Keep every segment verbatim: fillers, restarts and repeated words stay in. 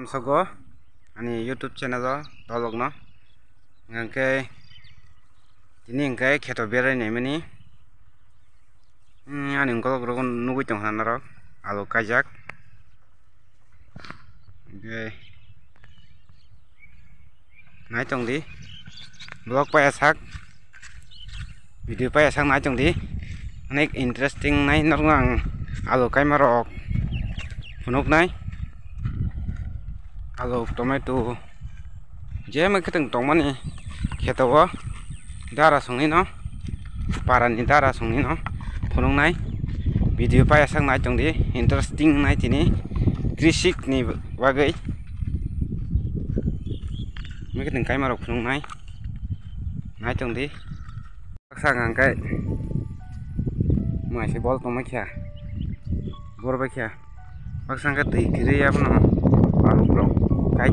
Sogo ani YouTube channel o tolokno. Hingke tini hingke kheto berai naimani. Hmm, ani ukolok rogo nugui tongkha norok. Alo kaijak. Hingke nai tongdi. Vlog paya sak. Video paya sak nai tongdi. Onek interesting nai norokno ang alo kaima rok phunuknai. Alo, tomato, je mai kwtwng tongmani kheto o dara songni no, para ni dara songni no phunuknai. Video paya sak nai tongdi, interesting nai tini, krisik ni bagwi. Mai kwtwng kaima rok phunuknai, nai tongdi. Baksa hwnka khe mai se bol tongma khe, bor bai khe baksa hwnka twi kwrwi abono paruk rok kai.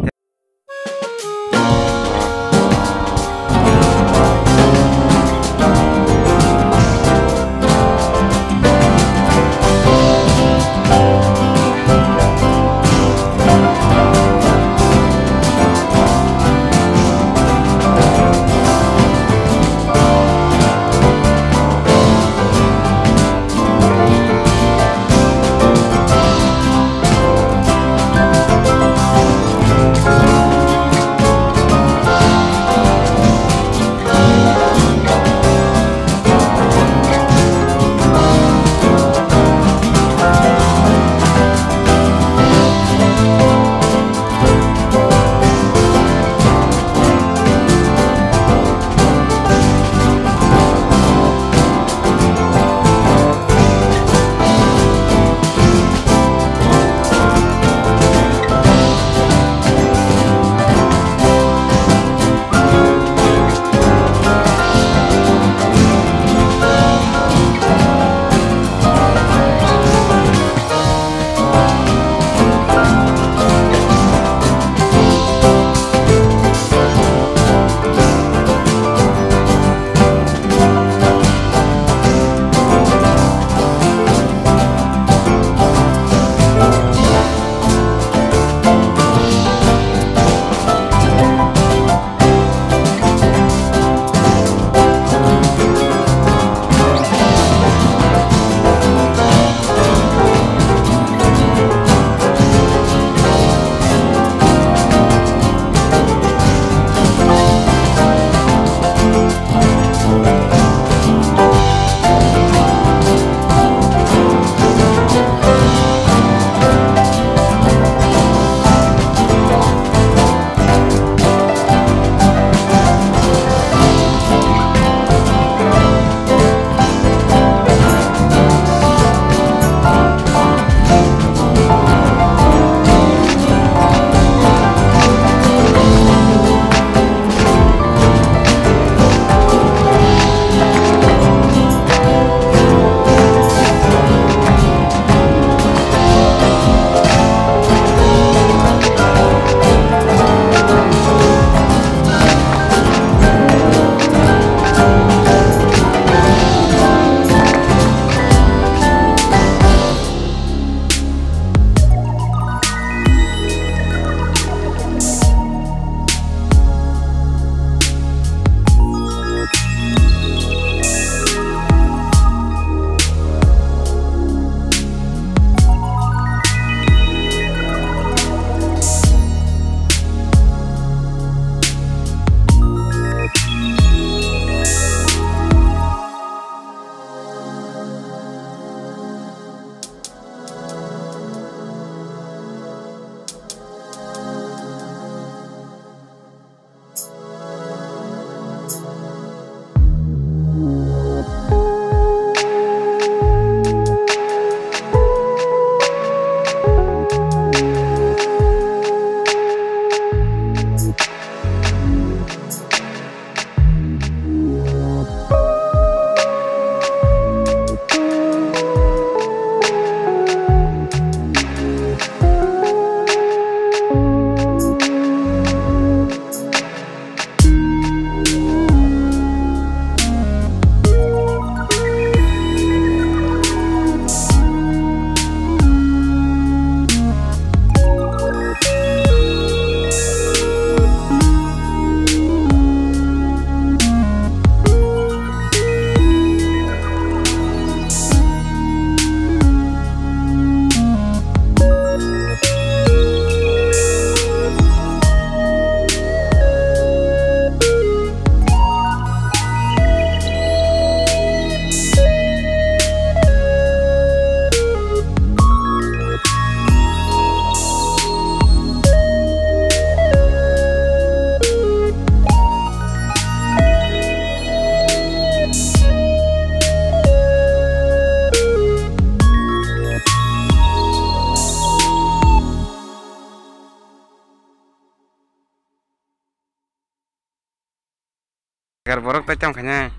Gar borok tai tamo khainai.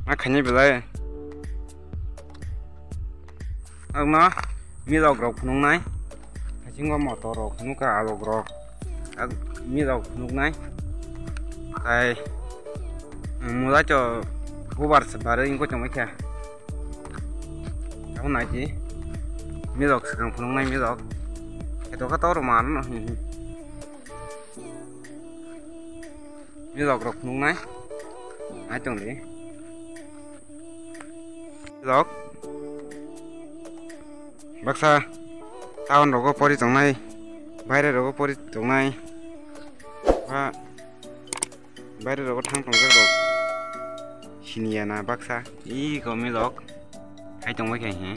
Ma khainai belai. Ang no milok rok phunuknai. Haisingo motor rok phunukha alok rok. Ang milok phunuknai. Tai mula cho bubar se bare ingko chongmai kha. Abo naidi. Milok swkang phunuknai milok. Eto kha toro man no. Milok rok phunuknai. Nai tongdi. Milok. Baksa town rogo pori tongnai. Baire rogo pori tongnai. Ba Baire rogo thang tongjak rok. Siniya na baksa. Iko milok. Hai tongbai khai hi.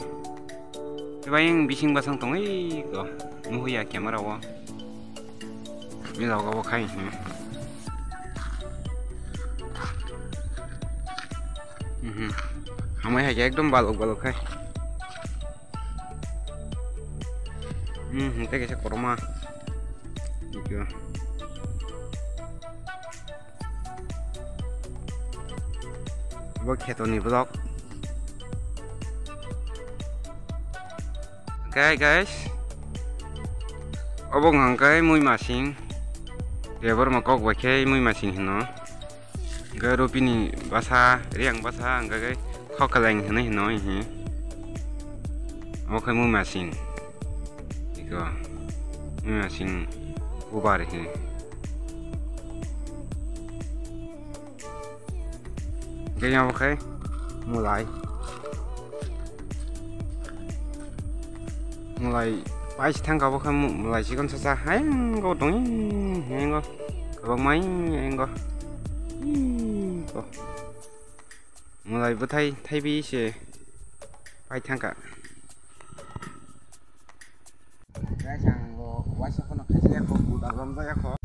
Kebai ang bising basang tong iko. Nuhuya camera o. Milok obo khai hi. Mhm. Hamai hai ekdom balok balok khai. Mhm, tei kaisa koroma. Iko. Bo khetoni vlog. Okay, guys. Obo hwnkha khe mui masing. Debor ma kok bai khe mui masing hino. Hwnkhe rupini basa, riyang basa, hwnkhe khe khokaleng hinwi hino hihi. Obo khe mui masing. Iko, mui masing bubar hi. Hwnkhe yang bo khe mulai. Mulai pais thangka bo khe mu-, mulai chikon sacha hayang go tong hi, hayang go. Kwbangma hi, hayang go. Hi go. Mulai bwthai thaibi se pai thangka. Guys, ang bo waisa phano khaisa yakho, buda romjak yakho.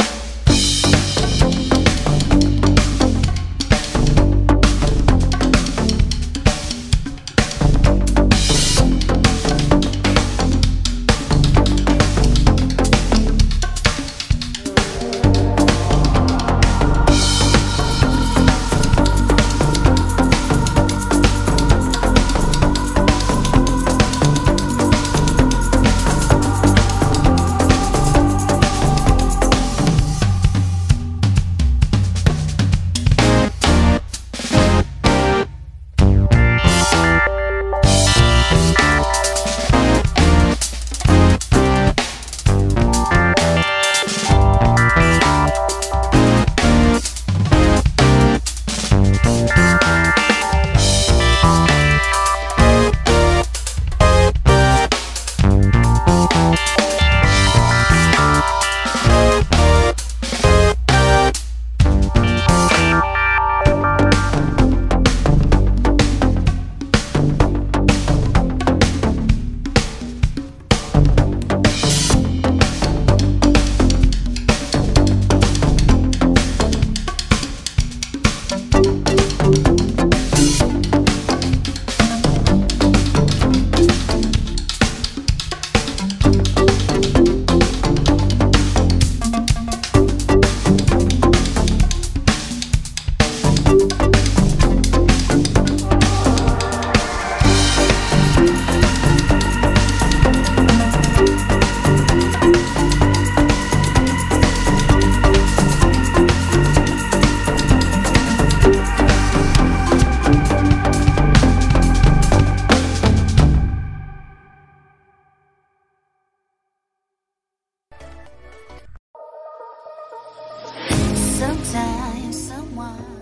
Sometimes someone